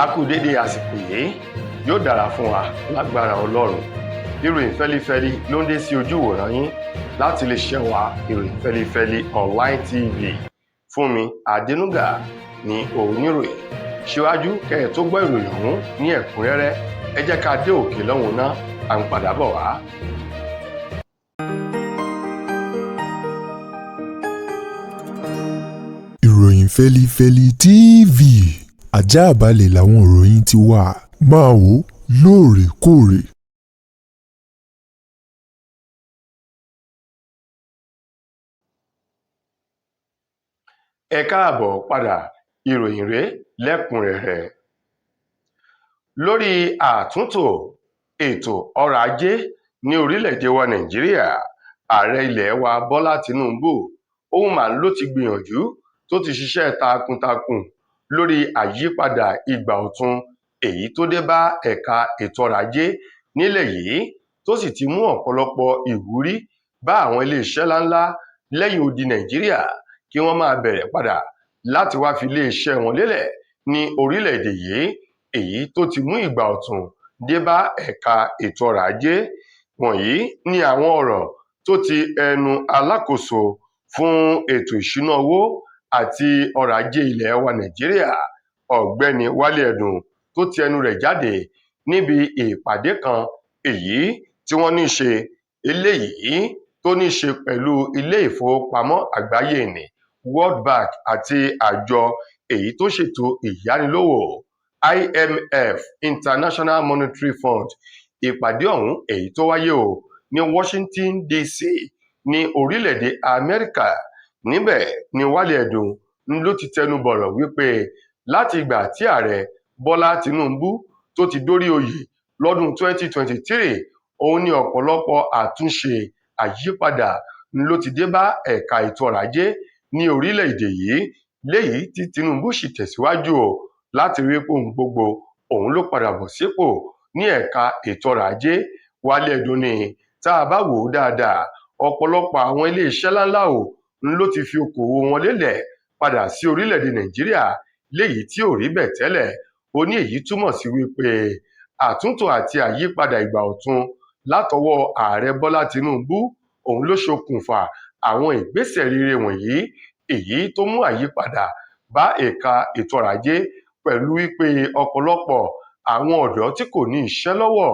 A kú dédé àsìkò yìí, yóò dára fún wa lágbára Ọlọ́run. Ìròyìn fẹ́lifẹ́li ló ń dé sí ojú ìwòran yín láti lè ṣe wa Ìròyìn Fẹ́lifẹ́li Online TV. Fúnmi Adénúgà ní oníròyìn. Síwájú kẹ́ ẹ tó gbọ́ ìròyìn ọ̀hún ní ẹ̀kúnrẹ́rẹ́, ẹ jẹ́ ká dé òkè lọ́hùn náà, à ń padà bọ̀ wá. Ìròyìn Fẹ́lifẹ́li TV, àjààbálẹ̀ làwọn ìròyìn ti wà, máa wò ó lóòrèkóòrè. Ẹ káàbọ̀ padà, ìròyìn rèé lẹ́kùnrẹ́rẹ́. Lórí àtúntò ètò ọrọ̀ ajé ní orílẹ̀-èdè wa Nàìjíríà, ààrẹ ilẹ̀ wa Bọ́lá Tinubu òun mà ló ti gbìyànjú tó ti ṣiṣẹ́ takuntakun lórí àyípadà ìgbà ọ̀tun èyí tó dé bá ẹ̀ka ètò ọrọ̀ ajé nílẹ̀ yìí, tó sì ti mú ọ̀pọ̀lọpọ̀ ìwúrí bá àwọn iléeṣẹ́ ńláńlá lẹ́yìn odi Nàìjíríà kí wọ́n máa bẹ̀rẹ̀ padà láti wá fi iléeṣẹ́ wọn lélẹ̀ ní orílẹ̀-èdè yìí, èyí tó ti mú ìgbà ọ̀tun dé bá ẹ̀ka ètò ọrọ̀ ajé. Wọ̀nyí ni àwọn ọ̀rọ̀ tó ti ẹnu alákòóso fún ètò ìṣúná owó àti ọrọ̀ ajé ilẹ̀ wa Nàìjíríà, Ọ̀gbẹ́ni Wálé Ẹdùn, tó ti ẹnu rẹ̀ jáde níbi ìpàdé kan èyí tí wọ́n ní ṣe, eléyìí tó ní ṣe pẹ̀lú ilé ìfowópamọ́ àgbáyé ní World Bank àti àjọ èyí tó ṣètò ìyánilówó IMF, International Monetary Fund. Ìpàdé ọ̀hún èyí tó wáyé o ní Washington DC ní orílẹ̀-èdè Amẹ́ríkà. Níbẹ̀ ni Wálé Ẹdùn ló ti tẹnu bọ̀rọ̀ wípé láti ìgbà tí ààrẹ Bọ́lá Tinubu tó ti dórí oyè lọ́dún 2023, òun ní ọ̀pọ̀lọpọ̀ àtúnṣe àyípadà ló ti dé bá ẹ̀ka ètò ọrọ̀ ajé ní orílẹ̀-èdè yìí, léyìí tí Tinubu sì tẹ̀síwájú o láti rí pé ohun gbogbo òun ló padà bọ̀ sípò ní ẹ̀ka ètò ọrọ̀ ajé. Wálé Ẹdùn ni tá a bá wò ó dáadáa, ọ̀pọ̀lọpọ̀ àwọn iléeṣẹ́ ńláńlá o ló ti fi okòwò wọn lélẹ̀ padà sí orílẹ̀-èdè Nàìjíríà léyìí tí ò rí bẹ́ẹ̀ tẹ́lẹ̀. Ó ní èyí túmọ̀ sí wípé àtúntò àti àyípadà ìgbà ọ̀tun látọwọ́ ààrẹ Bọ́lá Tinubu òun ló ṣokùnfà àwọn ìgbésẹ̀ rere wọ̀nyí, èyí tó mú àyípadà bá ẹ̀ka ètò ọrọ̀ ajé, pẹ̀lú wípé ọ̀pọ̀lọpọ̀ àwọn ọ̀dọ́ tí kò ní iṣẹ́ lọ́wọ́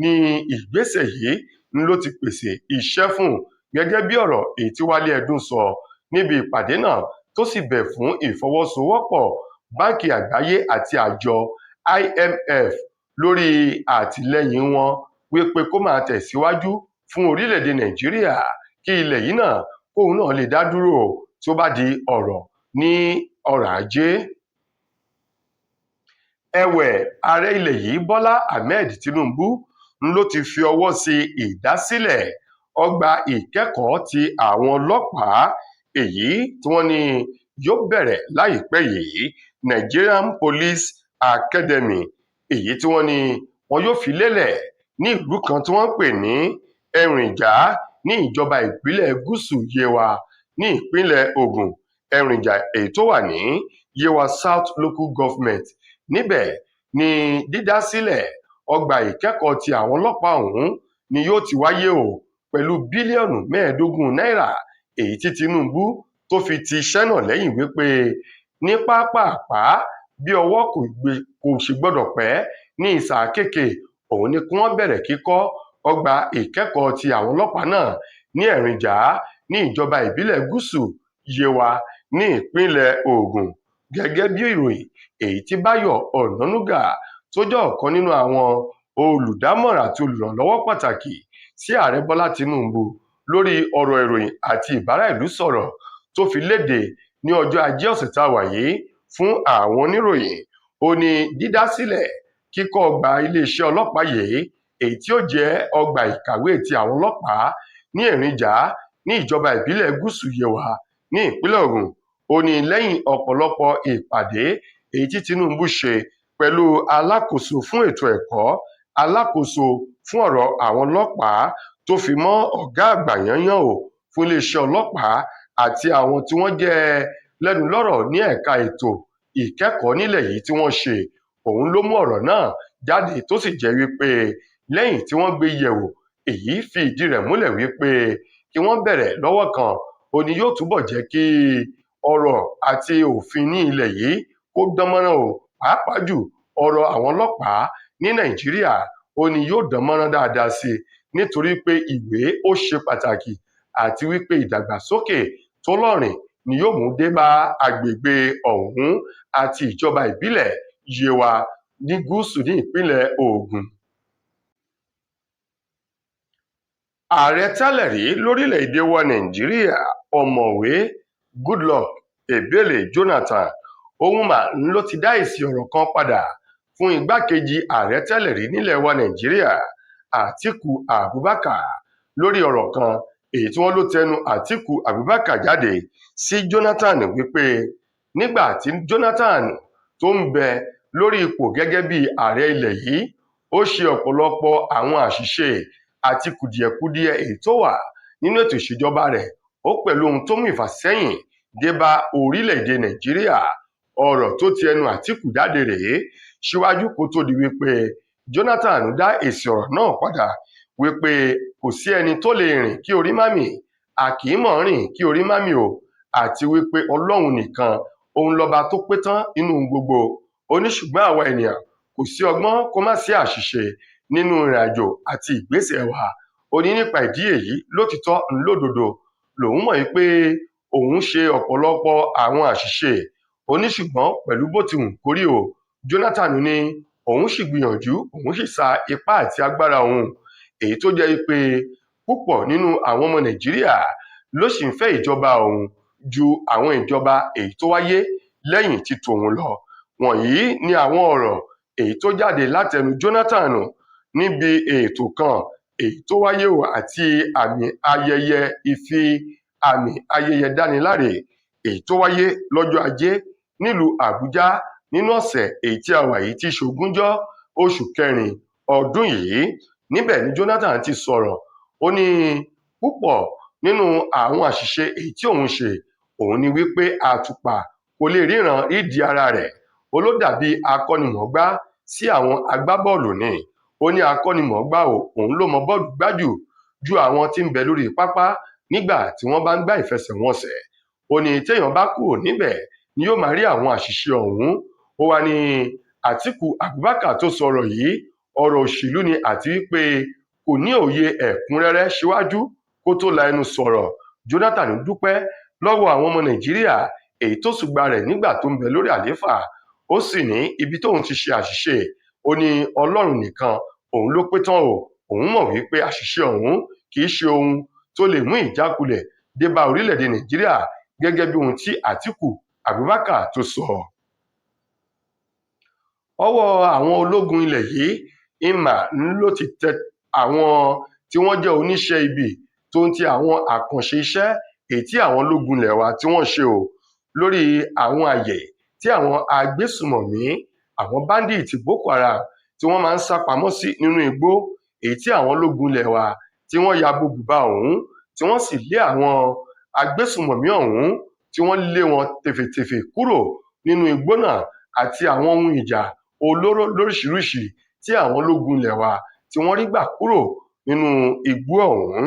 ní ìgbésẹ̀ yìí ló ti pèsè iṣẹ́ fún, gẹ́gẹ́ bí ọ̀rọ̀ èyí tí Wálé Ẹdùn sọ níbi ìpàdé náà, tó sì bẹ̀ fún ìfọwọ́sowọ́pọ̀ Báńkì Àgbáyé àti àjọ IMF lórí àtìlẹ́yìn wọn wípé kó máa tẹ̀síwájú fún orílẹ̀-èdè Nàìjíríà kí ilẹ̀ yìí náà kóun náà lè dá dúró tí ó bá di ọ̀rọ̀ ní ọrọ̀ ajé. Ẹ̀wẹ̀, ààrẹ ilẹ̀ yìí Bọ́lá Ahmed Tinubu ló ti fi ọwọ́ sí ìdásílẹ̀ ọgbà ìkẹ́kọ̀ọ́ ti àwọn ọlọ́pàá èyí tí wọ́n ní yóò bẹ̀rẹ̀ láìpẹ́ yìí, Nigerian Police Academy, èyí tí wọ́n ní wọn yóò fi lélẹ̀ ní ìlú kan tí wọ́n ń pè ní Ẹ̀rìnjà ní ìjọba ìbílẹ̀ Gúúsù Yewa ní ìpínlẹ̀ Ògùn. Ẹ̀rìnjà èyí tó wà ní Yewa South Local Government. Níbẹ̀ ni dídásílẹ̀ ọgbà ìkẹ́kọ̀ọ́ ti àwọn ọlọ́pàá ọ̀hún ni yóò ti wáyé o, pẹ̀lú bílíọ̀nù 15 náírà èyí tí Tinubu tó fi ti iṣẹ́ náà lẹ́yìn wípé ní pápápá bí ọwọ́ kò ṣe gbọ́dọ̀ pẹ́ ní ìsà kéèké, òun ni kí wọ́n bẹ̀rẹ̀ kíkọ́ ọgbà ìkẹ́kọ̀ọ́ ti àwọn ọlọ́pàá náà ní Ẹ̀rìnjà ní ìjọba ìbílẹ̀ Gúúsù Yewa ní ìpínlẹ̀ Ògùn. Gẹ́gẹ́ bí ìròyìn èyí tí Báyọ̀ Ọ̀nànúgà tó jẹ́ ọ̀kan nínú àwọn olùdámọ̀ràn àti olùrànlọ́wọ́ pàtàkì sí ààrẹ Bọ́lá Tinubu lórí ọ̀rọ̀ ìròyìn àti ìbára ìlú sọ̀rọ̀ tó fi léde ní ọjọ́ ajé ọ̀sẹ̀ tá a wà yìí fún àwọn oníròyìn, ó ní dídásílẹ̀ kíkọ́ ọgbà iléeṣẹ́ ọlọ́pàá yìí èyí tí ó jẹ́ ọgbà ìkàwé ti àwọn ọlọ́pàá ní Ẹ̀rìnjà ní ìjọba ìbílẹ̀ Gúúsù Yewa ní ìpínlẹ̀ Ògùn. Ó ní lẹ́yìn ọ̀pọ̀lọpọ̀ ìpàdé èyí tí Tinubu ṣe pẹ̀lú alákòóso fún ètò ẹ̀kọ́, alákòóso fún ọ̀rọ̀ àwọn ọlọ́pàá, tó fi mọ́ ọ̀gá àgbà yányán o fún iléeṣẹ́ ọlọ́pàá àti àwọn tí wọ́n jẹ́ lẹ́nu lọ́rọ̀ ní ẹ̀ka ètò ìkẹ́kọ̀ọ́ nílẹ̀ yìí tí wọ́n ṣe. Òun ló mú ọ̀rọ̀ náà jáde, tó sì jẹ́ wípé lẹ́yìn tí wọ́n gbé yẹ̀wò, èyí fi ìdí rẹ̀ múlẹ̀ wípé kí wọ́n bẹ̀rẹ̀ lọ́wọ́ kan ó ní yóò túbọ̀ jẹ́ kí ọ̀rọ̀ àti òfin ní ilẹ̀ yìí kó dánmọ́rán o, pàápàá jù ọ̀rọ̀ àwọn ọlọ́pàá ní Nàìjíríà ó ní yóò dánmọ́rán dáadáa sí i, nítorí pé ìwé ó ṣe pàtàkì àti wípé ìdàgbàsókè tó lọ́rìn ni yóò mú dé bá agbègbè ọ̀hún àti ìjọba ìbílẹ̀ Yewa ní gúúsù ní ìpínlẹ̀ Ògùn. Ààrẹ tẹ́lẹ̀ rí lórílẹ̀-èdè wa Nàìjíríà, Ọ̀mọ̀wé Goodluck Ebele Jonathan, òun mà ló ti dá èsì ọ̀rọ̀ kan padà fún igbákejì ààrẹ tẹ́lẹ̀ rí nílẹ̀ wa Nàìjíríà, Àtíkù Abubakar, lórí ọ̀rọ̀ kan èyí tí wọ́n ló tẹnu Àtíkù Abubakar jáde sí Jonathan wípé nígbà tí Jonathan tó ń bẹ lórí ipò gẹ́gẹ́ bí ààrẹ ilẹ̀ yìí, ó ṣe ọ̀pọ̀lọpọ̀ àwọn àṣìṣe àti kùdìẹ̀kudiẹ èyí tó wà nínú ètò ìṣèjọba rẹ̀, ó pẹ̀lú ohun tó mú ìfàsẹ́yìn dé bá orílẹ̀-èdè Nàìjíríà. Ọ̀rọ̀ tó ti ẹnu Àtíkù jáde rèé síwájú kó tó di wípé Jonathan dá èsì ọ̀rọ̀ náà padà wípé kò sí ẹni tó lè rìn kí orí má mì, a kì í mọ̀ rìn kí orí má mì o, àti wípé Ọlọ́run nìkan òun lọ́ba tó pé tán nínú ohun gbogbo. Ó ní ṣùgbọ́n àwa ènìyàn kò sí ọgbọ́n kó má sí àṣìṣe nínú ìrìnàjò àti ìgbésẹ̀ wa. Ó ní nípa ìdí èyí, lótìtọ́ ńlódodo lòun mọ̀ pé òun ṣe ọ̀pọ̀lọpọ̀ àwọn àṣìṣe. Ó ní ṣùgbọ́n pẹ̀lú bó ti wù kórí o, Jonathan ní òun sì gbìyànjú, òun sì sa ipá àti agbára òun, èyí tó jẹ́ pé púpọ̀ nínú àwọn ọmọ Nàìjíríà ló sì ń fẹ́ ìjọba òun ju àwọn ìjọba èyí tó wáyé lẹ́yìn tí tòun lọ. Wọ̀nyí ni àwọn ọ̀rọ̀ èyí tó jáde látẹnu Jonathan níbi ètò kan èyí tó wáyé o àti àmì ayẹyẹ ìfi àmì ayẹyẹ dániláre èyí tó wáyé lọ́jọ́ Ajé nílùú Àbújá nínú ọ̀sẹ̀ èyí tí a wà yìí tí í ṣe ogúnjọ́ oṣù kẹrin ọdún yìí. Níbẹ̀ ni Jonathan ti sọ̀rọ̀. Ó ní púpọ̀ nínú àwọn àṣìṣe èyí tí òun ṣe, òun ni wípé àtùpà kò lè ríran rídìí ara rẹ̀, ó ló dàbí akọ́nimọ̀ọ́gbá sí àwọn agbábọ́ọ̀lù ni. Ó ní akọ́nimọ̀ọ́gbá o, òun ló mọ bọ́ọ̀lù gbá jù ju àwọn tí ń bẹ lórí pápá nígbà tí wọ́n bá ń gbá ìfẹsẹ̀wọnsẹ̀. Ó ní téèyàn bá kúrò níbẹ̀ ni yóò máa rí àwọn àṣìṣe ọ̀hún. Ó wá ní Àtíkù Abubakar tó sọ̀rọ̀ yìí, ọ̀rọ̀ òṣèlú ni àti wípé kò ní òye ẹ̀kúnrẹ́rẹ́ síwájú kó tó la ẹnu sọ̀rọ̀. Jonathan dúpẹ́ lọ́wọ́ àwọn ọmọ Nàìjíríà èyí tó ṣùgbà rẹ̀ nígbà tó ń bẹ lórí àlééfà. Ó sì ní ibi tóun ti ṣe àṣìṣe, ó ní Ọlọ́run nìkan òun ló pé tán o, òun mọ̀ wípé àṣìṣe ọ̀hún kì í ṣe ohun tó lè mú ìjákulẹ̀ dé bá orílẹ̀-èdè Nàìjíríà gẹ́gẹ́ bí ohun tí Àtíkù Abubakar tó sọ. Ọwọ́ àwọn ológun ilẹ̀ yìí ìmà ló ti tẹ àwọn tí wọ́n jẹ́ oníṣẹ́ ibi tó ń ti àwọn àkànṣe iṣẹ́ èyí tí àwọn ológun ilẹ̀ wa tí wọ́n ṣe o lórí àwọn àyè tí àwọn agbésùmọ̀mí, àwọn báńdíìtì Boko Haram tí wọ́n máa ń sá pamọ́ sí nínú igbó, èyí tí àwọn ológun ilẹ̀ wa tí wọ́n ya bo bùbá ọ̀hún, tí wọ́n sì lé àwọn agbésùmọ̀mí ọ̀hún, tí wọ́n lé wọn tèfètèfè kúrò nínú igbó náà àti àwọn ohun ìjà olóró lóríṣiríṣi tí àwọn ológun ilẹ̀ wa tí wọ́n rí gbà kúrò nínú igbó ọ̀hún.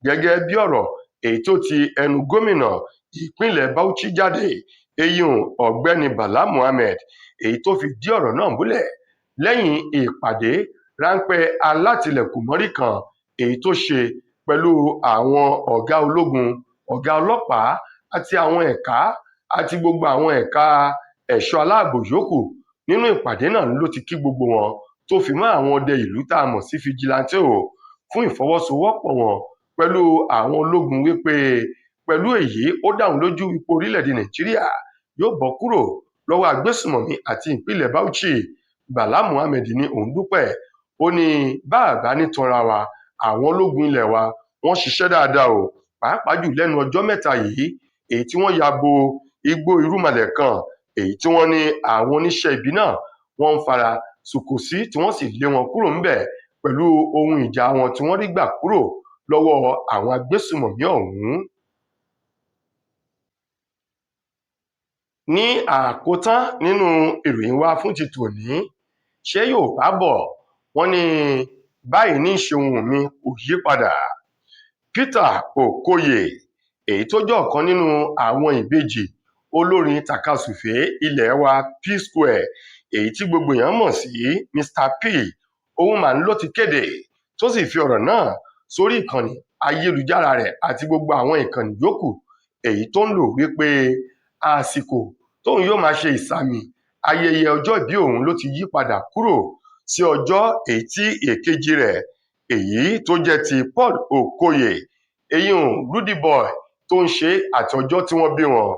Gẹ́gẹ́ bí ọ̀rọ̀ èyí tó ti ẹnu gómìnà ìpínlẹ̀ Bauchi jáde, eyín Ọ̀gbẹ́ni Bala Mohammed, èyí tó fi dí ọ̀rọ̀ náà múlẹ̀ lẹ́yìn ìpàdé ráńpẹ́ alátìlẹ̀kùnmọ́rí kan èyí tó ṣe pẹ̀lú àwọn ọ̀gá ológun, ọ̀gá ọlọ́pàá àti àwọn ẹ̀ka àti gbogbo àwọn ẹ̀ka ẹ̀ṣọ́ aláàbò yòókù. Nínú ìpàdé náà ló ti kí gbogbo wọn tó fi mọ́ àwọn ọdẹ ìlú tá a mọ̀ sí fijilantè o fún ìfọwọ́sowọ́pọ̀ wọn pẹ̀lú àwọn ológun, wípé pẹ̀lú èyí ó dá òun lójú wípé orílẹ̀-èdè Nàìjíríà yóò bọ́ kúrò lọ́wọ́ agbésùmọ̀mí àti ìpínlẹ̀ Bauchi. Bala Mohammed ní òun dúpẹ́. Ó ní bá a bá ní tanra wa, àwọn ológun ilẹ̀ wa wọ́n ṣiṣẹ́ dáadáa o, pàápàá jù lẹ́nu ọjọ́ mẹ́ta yìí èyí tí wọ́n ya bo igbó irúnmalẹ̀ kan èyí tí wọ́n ní àwọn oníṣẹ́ ibi náà wọ́n ń fara sùkò sí, tí wọ́n sì lé wọn kúrò ńbẹ̀ pẹ̀lú ohun ìjà wọn tí wọ́n rí gbà kúrò lọ́wọ́ àwọn agbésùmọ̀mí ọ̀hún. Ní àkótán nínú ìròyìn wa fún ti tòní, ṣé Yorùbá bọ̀ wọ́n ní báyìí ní í ṣe ohun mi kò yí padà. Peter Okoye, èyí tó jẹ́ ọ̀kan nínú àwọn ìbejì olórin tàkasúfèé ilé wa P-Square, èyí tí gbogbo èèyàn mọ̀ sí Mr P, òun mà ló ti kéde tó sì fi ọ̀rọ̀ náà sórí ìkànnì ayélujára rẹ̀ àti gbogbo àwọn ìkànnì yòókù èyí tó ń lò wípé àsìkò tóun yóò máa ṣe ìsàmì ayẹyẹ ọjọ́ ìbí òun ló ti yí padà kúrò sí ọjọ́ èyí tí èkejì rẹ̀, èyí tó jẹ́ ti Paul Okoye, eyín Rudy Boy, tó ń ṣe àti ọjọ́ tí wọ́n bí wọn.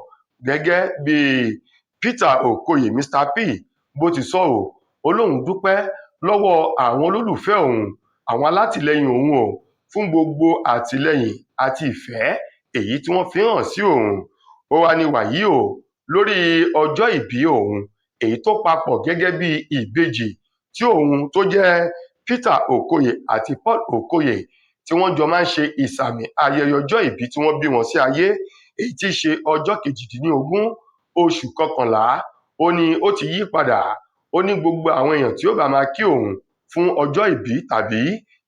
Gẹ́gẹ́ bí Peter Okoye Mr P bó ti sọ ọ́, ó lóun dúpẹ́ lọ́wọ́ àwọn olólùfẹ́ òun, àwọn alátìlẹyìn òun o, fún gbogbo àtìlẹyìn àti ìfẹ́ èyí tí wọ́n fi hàn sí òun. Ó wàá ní wàyí o, lórí ọjọ́ ìbí òun èyí tó papọ̀ gẹ́gẹ́ bí ìbejì tí òun tó jẹ́ Peter Okoye àti Paul Okoye tí wọ́n jọ máa ń ṣe ìsàmì ayẹyẹ ọjọ́ ìbí tí wọ́n bí wọn sí ayé, èyí tí í ṣe ọjọ́ 18 oṣù kọkànlá, ó ní ó ti yí padà. Ó ní gbogbo àwọn èèyàn tí ó bá máa kí òun fún ọjọ́ ìbí tàbí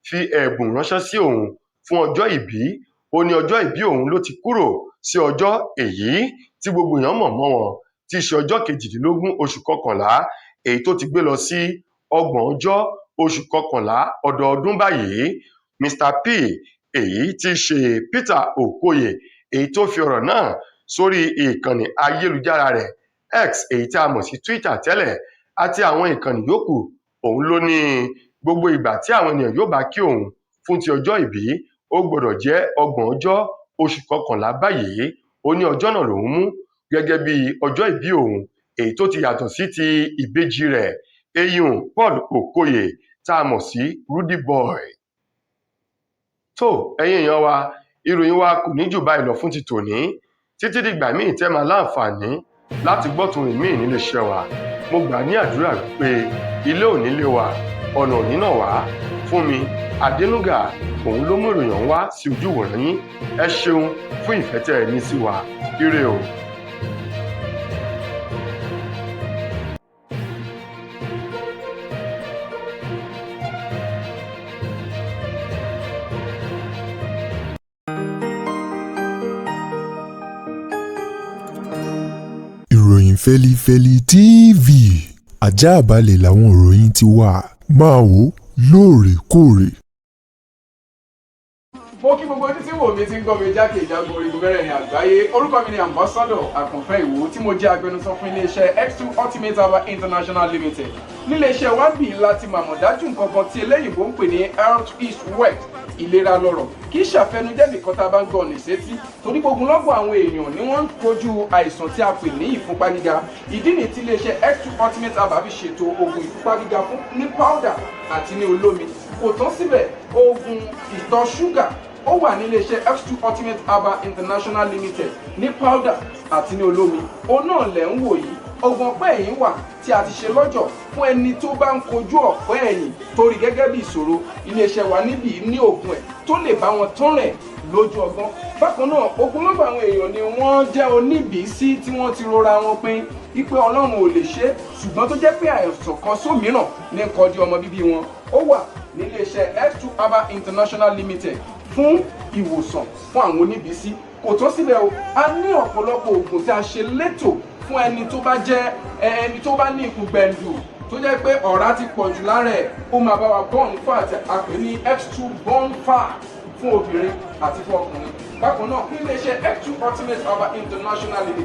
fi ẹ̀bùn ránṣẹ́ sí òun fún ọjọ́ ìbí, ó ní ọjọ́ ìbí òun ló ti kúrò sí ọjọ́ èyí tí gbogbo èèyàn mọ̀ mọ́ wọn, tí í ṣe ọjọ́ 18 oṣù kọkànlá, èyí tó ti gbé lọ sí ọgbọ̀n ọjọ́ oṣù kọkànlá ọdọọdún báyìí. Mr P, èyí tí í ṣe Peter Okoye, èyí tó fi ọ̀rọ̀ náà sórí ìkànnì ayélujára rẹ̀ X, èyí tí a mọ̀ sí Twitter tẹ́lẹ̀, àti àwọn ìkànnì yòókù, òun ló ní gbogbo ìgbà tí àwọn ènìyàn yóò bá kí òun fún ti ọjọ́ ìbí, ó gbọ́dọ̀ jẹ́ ọgbọ̀n ọjọ́ oṣù kọkànlá báyìí. Ó ní ọjọ́ náà lòun mú gẹ́gẹ́ bí ọjọ́ ìbí òun, èyí tó ti yàtọ̀ sí ti ìbejì rẹ̀ eyín Paul Okoye tá a mọ̀ sí Rudy Boy. Tó ẹ̀yin èèyàn wa, ìròyìn wa kò ní jù báyìí lọ fún ti tòní. Títí dìgbà míì tẹ́ máa láǹfààní láti gbọ́ tún rìn míì nílé iṣẹ́ wa, mo gbà ní àdúrà wípé ilé ò ní lé wa, ọ̀nà ò ní nà wá. Fún mi Adénúgà, òun ló mú ìròyìn ọ̀hún wá sí ojú ìwòran yín. Ẹ ṣeun fún ìfẹ́ tẹ́ ẹ ní sí wa. Ire o. Ìròyìn Fẹ́lifẹ́li TV àjààbálẹ̀ làwọn ìròyìn ti wà, máa wò ó lóòrèkóòrè. Mo kí gbogbo ojú tí wò mí, tí ń gbọ́ mi jákè ìjágo orígun mẹ́rẹ̀ẹ̀rin àgbáyé. Orúkọ mi ni Ambassador Àkànfẹ́ Ìwò, tí mo jẹ́ agbẹnusọ fún iléeṣẹ́ X2 Ultimate Herbal International Limited. Níléeṣẹ́ wa ń bì láti màmọ̀ dájú nǹkan kan tí eléyìnbó ń pè ní health is wealth, ìlera lọ́rọ̀. Kì í ṣàfẹnujẹ́ nìkan tá a bá ń gbọ́ ọ̀nà ìsétí, torí gbogbo lọ́gbọ̀ àwọn èèyàn ni wọ́n ń kojú àìsàn tí a pè ní ìfúnpá gíga. Ìdí nìyí tí iléeṣẹ́ X2 Ultimate Herbal fi ṣètò oògùn ìfúnpá gíga fún ní powder àti ní olómi. Kò tán síbẹ̀, oògùn ìtọ̀ ṣúgà ó wà ní iléeṣẹ́ X2 Ultimate Herbal International Limited ní powder àti ní olómi. Òun náà lẹ̀ ń wò yìí. Oògùn ọ̀pẹ́ ẹ̀yìn wà tí a ti ṣe lọ́jọ̀ fún ẹni tó bá ń kojú ọ̀pẹ́ ẹ̀yìn torí gẹ́gẹ́ bí ìṣòro. Iléeṣẹ́ wa níbí ní oògùn ẹ̀ tó lè bá wọn tán rẹ̀ lójú ọgbọ́n. Bákan náà, ogunlọ́gọ̀ àwọn èèyàn ni wọ́n jẹ́ oníbìísí tí wọ́n ti rora wọn pin wípé Ọlọ́run ò lè ṣe é, ṣùgbọ́n tó jẹ́ pé àìsàn kan sómìíràn ní nǹkan di ọmọ bíbí wọn. Ó wà níléeṣẹ́ X2 Herbal International Limited fún ìwòsàn fún àwọn oníbìísí. Kò tó síbẹ̀ o, a ní ọ̀pọ̀lọpọ̀ oògùn tí a ṣe létò fún ẹni tó bá jẹ́ ẹni tó bá ní ikùn gbẹ̀ǹdù, tó jẹ́ pé ọ̀rá ti pọ̀ jù lára ẹ̀. Ó máa bá wa burn fat, a pè ní X2 burn fat, fún obìnrin àti fún ọkùnrin. Bákan náà, níléeṣẹ́ X2 Ultimate Herbal International Limited.